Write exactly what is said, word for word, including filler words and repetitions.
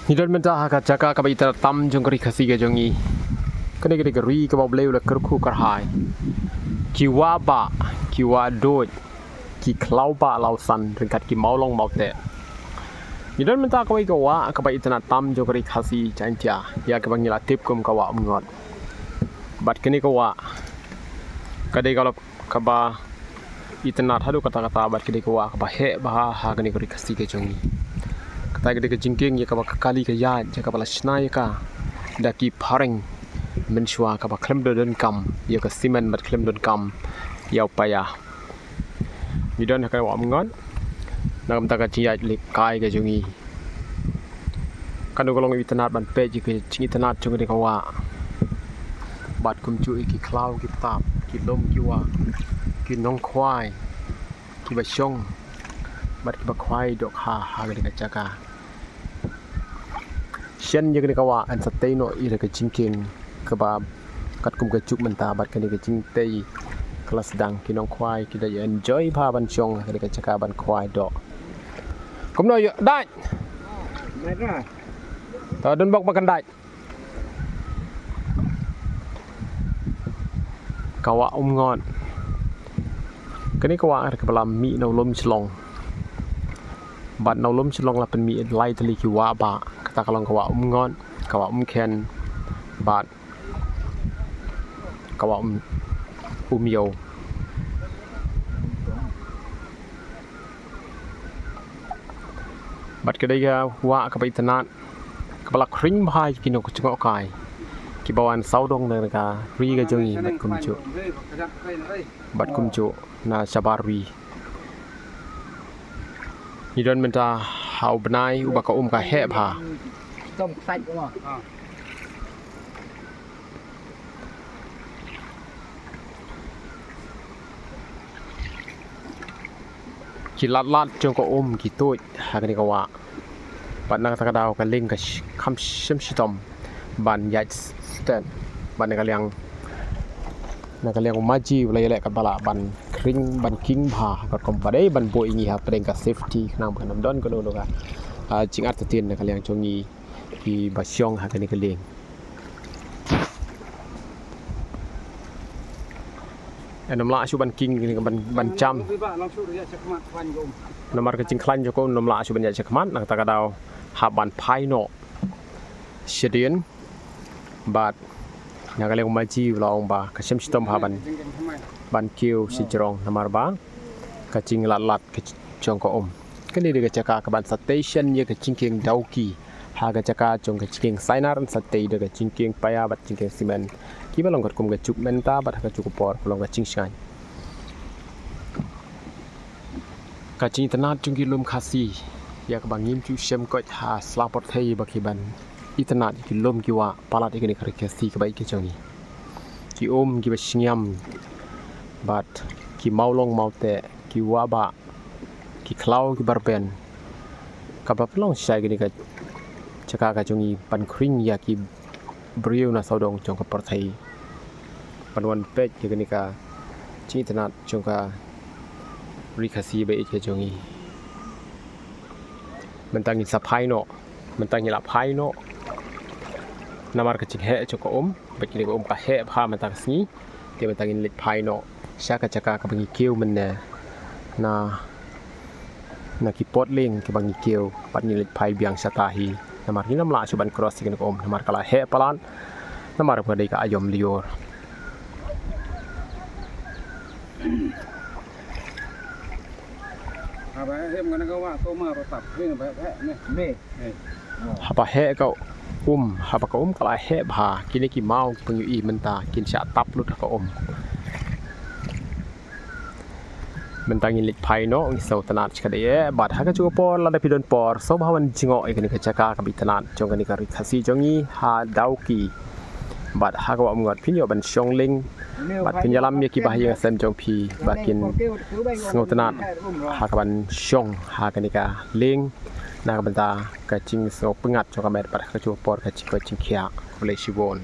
Ngi don mynta ha ka jaka kaba itynnad tam jong ka ri Khasi ka jong ngi. Kane ka dei ka ri kaba U Blei u la kyrkhu kyrhai. Ki wah bah, ki wah duid, ki khlaw bah law san ryngkat ki mawlong mawteh. Ngi don mynta kawei ka wah kaba itynnad tam jong ka ri Khasi Jaiñtia, ïa kaba ngi la tip kum ka wah Umngot. Bad kane ka wah ka dei ka la kaba itynnad haduh katta katta bad ka dei ka wah kaba heh bha ha kane ka ri Khasi ka jong ngi. Kata ka dei ka jingkieng ïa kaba ka kali ka ïaid ïa kaba la shna ïa ka da ki phareng mynshuwa kaba khlem da donkam ïa ka simen bad khlem donkam ïa u paia. Ngi don ha ka wah Umngot na ka bynta ka jingïaid lehkai ka jong ngi. Katno ka long itynnad ban peit ïa ka jingitynnad jong kane ka wah. Bad kumjuh ïa ki khlaw ki btap, ki lum ki wah, ki nongkhwai kiba shong bad kiba khwai dohkha ha kane ka jaka. Shen ïa kane ka wah yn sa tei noh ïa ka jingkieng kaba katkum ka juk mynta bad kane ka jingtei ka la sdang, ki nongkhwai ki da enjoy bha ban shong ha kane ka jaka ban khwai doh. Kumno ïoh dait? Ta don bok ba kan dait. Ka wah Umngot. Kane ka wah ka dei kaba la mih na u lum shlong. Bad na u lum shlong la pynmih lai tylli ki wah bah, kata ka long ka wah Umngot, ka wah Umkhen bad ka wah Um, Umïew. Bad ka dei ka wah kaba itynnad kaba la khring bha ïa ki nongjngohkai kiba wan sawdong na ka ri ka jong ngi bad kumjuh, bad kumjuh na shabar ri. Ngi don mynta ha u bnai uba ka um ka heh bha. Ki lad lad jong ka um ki tuid ha kane ka wah. Bad na kata ka daw ka lieng ka sh-, kham shym shitom ban ïaid stet. Bad na ka liang, na ka liang u maji u la ïaleh katba lah ban khring ban kieng bha, katkum ba dei ban buh ïa ngi hapdeng ka safety khnang ba kan ym don kano kano ka, ah, jingartatien na ka liang jong ngi kiba shong ha kane ka lieng. Ym lah shuh ban kieng, ban, ban jam. Namar ka jingkhlaiñ jong ka um ym lah shuh ban ïaid shakhmat, na kata ka daw hap ban phai noh shadien. Bad na ka liang u maji u la ong ba ka shym shitom bha ban, ban kiew shajrong namar ba ka jinglad lad ka jong ka um. Kane dei ka jaka kaban sa tei shen ïa ka jingkieng dawki ha ka jaka jong ka jingkieng sainar, yn sa tei da ka jingkieng paia bad jingkieng simen kiba long katkum ka juk mynta bad ha ka juk ka por ka long ka jingshngaiñ. Ka jingitynnad jong ki lum Khasi ïa kaba ngim ju shem koit ha sla pyrthei ba ki ban itynnad ïa ki lum ki wah palat ïa kane ka ri Khasi kaba ïeit ka jong ngi. Ki um kiba shngiam bad ki mawlong mawteh, ki wah bah, ki khlaw kiba rben, kaba pynlong shai kane ka jaka ka jong ngi ban khring ïa ki briew na sawdong jong ka pyrthei ban wan peit ïa kane ka jingitynnad jong ka ri Khasi ba ïeit ka jong ngi. Mynta ngin sa phai noh, mynta ngi la phai noh namar ka jingheh jong ka um. Bad kane ka um ka heh bha mynta ka sngi. Te mynta ngin leit phai noh sha ka jaka kaba ngi kiew mynne na, na ki pot lieng kiba ngi kiew, bad ngin leit phai biang shata hi. Namar ngin ym lah shuh ban cross ïa kane ka um namar ka la heh palat. Namar ka dei ka aïom lyiur. Haba heh ka um, haba ka um ka la heh bha, kine ki maw ki pynïohi mynta kin shah tap lut ha ka um. Mynta ngin leit phai noh, ngin sngewtynnad shikatdei eh, bad ha ka juh ka por lada phi don por, sngewbha wan jngoh ïa kane ka jaka kaba itynnad jong kane ka ri Khasi jong ngi ha Dawki. Bad ha ka wah Umngot phin ïoh ban shong lieng bad phin ïalam ïa ki bahaïing hasem jong phi ba kin sngewtynnad ha kaban shong ha kane ka lieng na ka bynta ka jingsngewpyngngad jong ka met bad ha ka juh ka por ka jingkoit jingkhiah. Khublei shibun.